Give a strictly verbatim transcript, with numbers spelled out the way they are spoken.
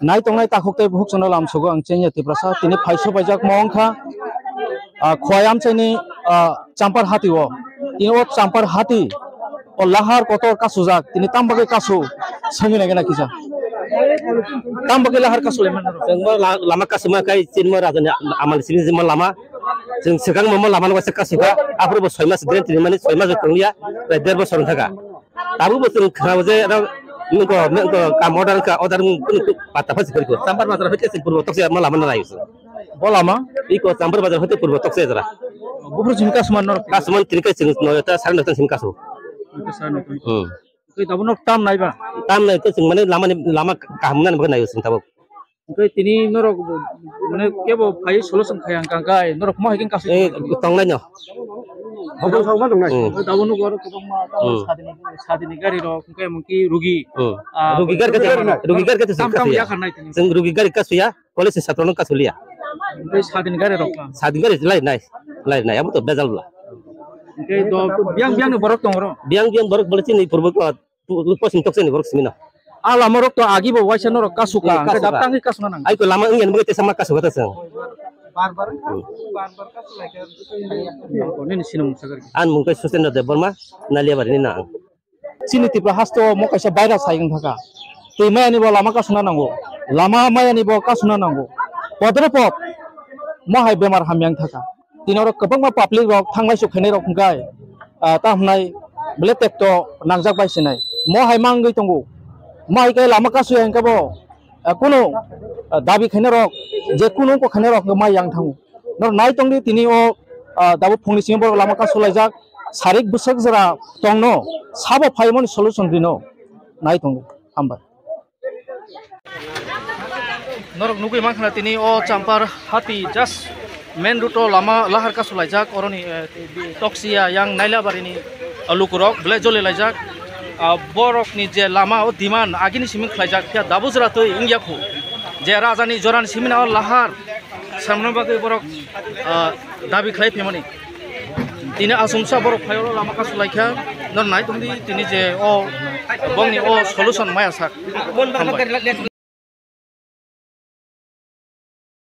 Nai tongnai takhuk tei bukhuk chwngno lamsogo ang chengya Tiprasa tini phaiso paijak ma wngkha, ah, Khowai amchaini, ah, Champar hati o. Tini o Champar hati o lahar kotor kasujak, tini tam bagwi kasu sengwi nai gana kisa. Tam bagwi lahar kasu lai mano. Chwng bo la-, lama kasuma kai chini mo rajani amal sini jima lama. Chwng swkang mo lama no kasu ka. Aphuru bo soi mas drain tini mani soi mas tongya. Bai der bosor thaka. Tabuk bo chwng khna je ero nungko, nungko kam order ka order nung kunu pata phasi kori ko. Champar bazar hoite se purbo tokse ma lama na lai. Bo lama? Iko Champar bazar hoite purbo tokse jara. Buphuru chini kasuma nor. Kasuma tini kai chwng no ta sar no ta sin kasu. Hmm. Tei tabuk nok tam nai ba? Tam nai to chwng mane lama ni lama kaham nani bagwi nai chwng tabuk. Tei tini norok mane kebo phai solution khai ang kang kai norok mo hai khe kasu. Eh, tongnai no. Hokon sok ma tongnai. Hmm. Tei tabuk nok oro kwbangma Hmm. sadini, sadini gari rok hwnkhe mungki rugi. Hmm. Ah, Rugi gari khe rugi gari khe tam tam kasu ya. Yakar nai tini. Chwng rugi gari kasu ya. College ni satro no kasu liya. Tei sadini gari rok. Sadini gari lai nai. Lai nai abo to bejal bla. Tei do biang biang ni borok tong ro. Biang biang borok bole chini purbo ko Pu-, pu-, posim toksa ni borok simi no. A lama rok to agi bo waisa norok kasu ka, Hmm, hwnkhe kasu dap ka. Tangwi kasu na nang. Ai ko lama wngya ni bagwi tesa ma kasu kha ta chwng. Bar bar, Hmm. bar bar kasu lai khe. Nini sinung sakar. An mung kai Suchendra Debbarma, Naliabari ni nang. Chini Tripura hasto mo kaisa virus hai wng thaka. Twi maya ni bo lama kasu na nango. Lama maya ni bo kasu na nango. Podre pod mo hai bemar hamya wng thaka. Tini oro kwbangma public rok thanglai sok khainai rok hwnkhe, ah, ta hwnai belai tekto nangjak bai sinai. Mo hai ma wngwi tongo. Mo hai khe lama kasu ya hwnkhe bo, ah, kunu, ah, dabi khainai rok, je kunu wngkok khainai rok hwnkhe mai yang thango. Norok nai tongdi tini o, ah, tabuk phungni simi borok lama kasu laijak. Sarik bwswk jora tongno sabo phaimani solution rino nai tongo. Hambai. Norok nugwi mankha tini o Champar hati just main route o lama lahar kasu laijak oroni, eh, Toksiya yang Nailabari ni, ah, lukurok belai joli laijak. Ah, borok ni je lama o demand agini simi khlaijak phiya dabu jora twi wngya khu je raja ni jora ni simi na o lahar samna bagwi borok, ah, dabi khlai phaimani. Tini asumsa borok phai oro lama kasu laikha, nor nai tongdi tini je o bongni o solution maya sak. Hambai.